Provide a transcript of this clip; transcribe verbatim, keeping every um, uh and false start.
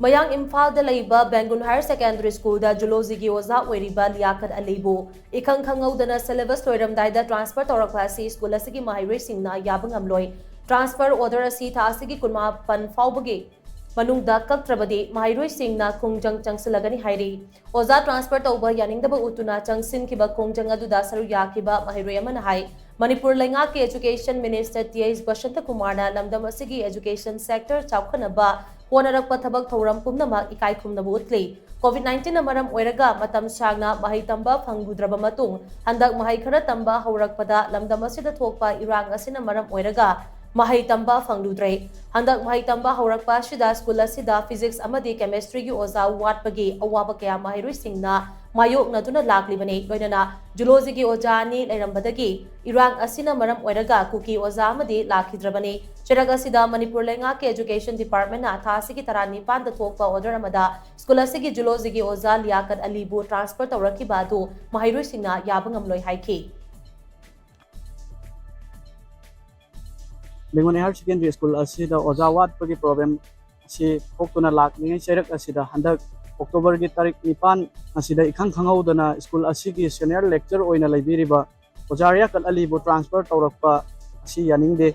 ꯃꯌꯥꯡ ꯏꯝꯐꯥꯜꯗ ꯂꯩꯕ ꯕꯦꯡꯒꯨꯟ ꯍꯥꯌꯔ ꯁꯦꯀꯦꯟꯗꯔꯤ ꯁ꯭ꯀꯨꯜꯗ ꯖꯨꯂꯣꯖꯤꯒꯤ ꯑꯣꯖꯥ ꯑꯣꯏꯔꯤꯕ ꯂꯤꯌꯥꯀꯠ ꯑꯂꯤꯕꯨ ꯏꯈꯪ ꯈꯪꯍꯧꯗꯅ ꯁꯦꯂꯦꯕꯁ ꯂꯣꯏꯔꯝꯗꯥꯏꯗ ꯇ꯭ꯔꯥꯟꯁꯐꯔ ꯇꯧꯔꯛꯄ ꯑꯁꯤ ꯁ꯭ꯀꯨꯜ ꯑꯁꯤꯒꯤ ꯃꯍꯩꯔꯣꯏꯁꯤꯡꯅ ꯌꯥꯕ ꯉꯝꯂꯣꯏ꯫ ꯇ꯭ꯔꯥꯟꯁꯐꯔ ꯑꯣꯔꯗꯔ ꯑꯁꯤ ꯊꯥ ꯑꯁꯤꯒꯤ ꯀꯨꯟꯃꯥꯄꯟ ꯐꯥꯎꯕꯒꯤ ꯃꯅꯨꯡꯗ ꯀꯛꯇ꯭ꯔꯕꯗꯤ ꯃꯍꯩꯔꯣꯏꯁꯤꯡꯅ ꯈꯣꯡꯖꯪ ꯆꯪꯁꯤꯜꯂꯒꯅꯤ ꯍꯥꯏꯔꯤ꯫ ꯑꯣꯖꯥ ꯇ꯭ꯔꯥꯟꯁꯐꯔ ꯇꯧꯕ ꯌꯥꯅꯤꯡꯗꯕ ꯎꯠꯇꯨꯅ ꯆꯪꯁꯤꯟꯈꯤꯕ ꯈꯣꯡꯖꯪ ꯑꯗꯨꯗ ꯁꯔꯨꯛ ꯌꯥꯈꯤꯕ ꯃꯍꯩꯔꯣꯏ ꯑꯃꯅ ꯍꯥꯏ, ꯃꯅꯤꯄꯨꯔ ꯂꯩꯉꯥꯛꯀꯤ education minister T H Basanta ꯀꯨꯃꯥꯔꯅ ꯂꯝꯗꯝ ꯑꯁꯤꯒꯤ ꯑꯦꯖꯨꯀꯦꯁꯟ ꯁꯦꯛꯇꯔ ꯆꯥꯎꯈꯠꯅꯕ ꯍꯣꯠꯅꯔꯛꯄ ꯊꯕꯛ ꯊꯧꯔꯝ ꯄꯨꯝꯅꯃꯛ ꯏꯀꯥꯏ ꯈꯨꯝꯅꯕ ꯎꯠꯂꯤ꯫ ꯀꯣꯚꯤꯗ ꯅꯥꯏꯟꯇꯤꯟꯅ ꯃꯔꯝ ꯑꯣꯏꯔꯒ ꯃꯇꯝ ꯁꯥꯡꯅ ꯃꯍꯩ ꯇꯝꯕ ꯐꯪꯂꯨꯗ꯭ꯔꯕ ꯃꯇꯨꯡ, ꯍꯟꯗꯛ ꯃꯍꯩ ꯈꯔ ꯇꯝꯕ ꯍꯧꯔꯛꯄꯗ ꯂꯝꯗꯝ ꯑꯁꯤꯗ ꯊꯣꯛꯄ ꯏꯔꯥꯡ ꯑꯁꯤꯅ ꯃꯔꯝ ꯑꯣꯏꯔꯒ ꯃꯍꯩ ꯇꯝꯕ ꯐꯪꯂꯨꯗ꯭ꯔꯦ꯫ ꯍꯟꯗꯛ ꯃꯍꯩ ꯇꯝꯕ ꯍꯧꯔꯛꯄ ꯑꯁꯤꯗ ꯁ꯭ꯀꯨꯜ ꯑꯁꯤꯗ ꯐꯤꯖꯤꯛꯁ ꯑꯃꯗꯤ ꯀꯦꯃꯦꯁꯇ꯭ꯔꯤꯒꯤ ꯑꯣꯖꯥ ꯋꯥꯠꯄꯒꯤ ꯑꯋꯥꯕ ꯀꯌꯥ ꯃꯍꯩꯔꯣꯏꯁꯤꯡꯅ ꯃꯥꯌꯣꯛꯅꯗꯨꯅ ꯂꯥꯛꯂꯤꯕꯅꯤ꯫ ꯂꯣꯏꯅꯅ ꯖꯨꯂꯣꯖꯤꯒꯤ ꯑꯣꯖꯥ ꯑꯅꯤ ꯂꯩꯔꯝꯕꯗꯒꯤ ꯏꯔꯥꯡ ꯑꯁꯤꯅ ꯃꯔꯝ ꯑꯣꯏꯔꯒ ꯀꯨꯀꯤ ꯑꯣꯖꯥ ꯑꯃꯗꯤ ꯂꯥꯛꯈꯤꯗ꯭ꯔꯕꯅꯤ꯫ ꯆꯩꯔꯛ ꯑꯁꯤꯗ ꯃꯅꯤꯄꯨꯔ ꯂꯩꯉꯥꯛꯀꯤ ꯑꯦꯖꯨꯀꯦꯁꯟ ꯗꯤꯄꯥꯔꯠꯃꯦꯟꯅ ꯊꯥ ꯑꯁꯤꯒꯤ ꯇꯔꯥꯅꯤꯄꯥꯟꯗ ꯊꯣꯛꯄ ꯑꯣꯔꯗꯔ ꯑꯃꯗ ꯁ꯭ꯀꯨꯜ ꯑꯁꯤꯒꯤ ꯖꯨꯂꯣꯖꯤꯒꯤ ꯑꯣꯖꯥ ꯂꯤꯌꯥꯀꯠ ꯑꯂꯤꯕꯨ ꯇ꯭ꯔꯥꯟꯁꯐꯔ ꯇꯧꯔꯛꯈꯤꯕ ꯑꯗꯨ ꯃꯍꯩꯔꯣꯏꯁꯤꯡꯅ ꯌꯥꯕ ꯉꯝꯂꯣꯏ ꯍꯥꯏꯈꯤ꯫ ꯕꯦꯡꯒꯨꯟ ꯍꯥꯌꯔ ꯁꯦꯀꯦꯟꯗꯔꯤ ꯁ꯭ꯀꯨꯜ ꯑꯁꯤꯗ ꯑꯣꯖꯥ ꯋꯥꯠꯄꯒꯤ ꯄ꯭ꯔꯣꯕ꯭ꯂꯦꯝ ꯑꯁꯤ ꯊꯣꯛꯇꯨꯅ ꯂꯥꯛꯂꯤꯉꯩ ꯆꯩꯔꯛ ꯑꯁꯤꯗ ꯍꯟꯗꯛ ꯑꯣꯛꯇꯣꯕꯔꯒꯤ ꯇꯥꯔꯤꯛ ꯅꯤꯄꯥꯟ ꯑꯁꯤꯗ ꯏꯈꯪ ꯈꯪꯍꯧꯗꯅ ꯁ꯭ꯀꯨꯜ ꯑꯁꯤꯒꯤ ꯁꯦꯅꯤꯌꯔ ꯂꯦꯛꯆꯔ ꯑꯣꯏꯅ ꯂꯩꯕꯤꯔꯤꯕ ꯑꯣꯖꯥ ꯂꯤꯌꯥꯀꯠ ꯑꯂꯤꯕꯨ ꯇ꯭ꯔꯥꯟꯁꯐꯔ ꯇꯧꯔꯛꯄ ꯑꯁꯤ ꯌꯥꯅꯤꯡꯗꯦ꯫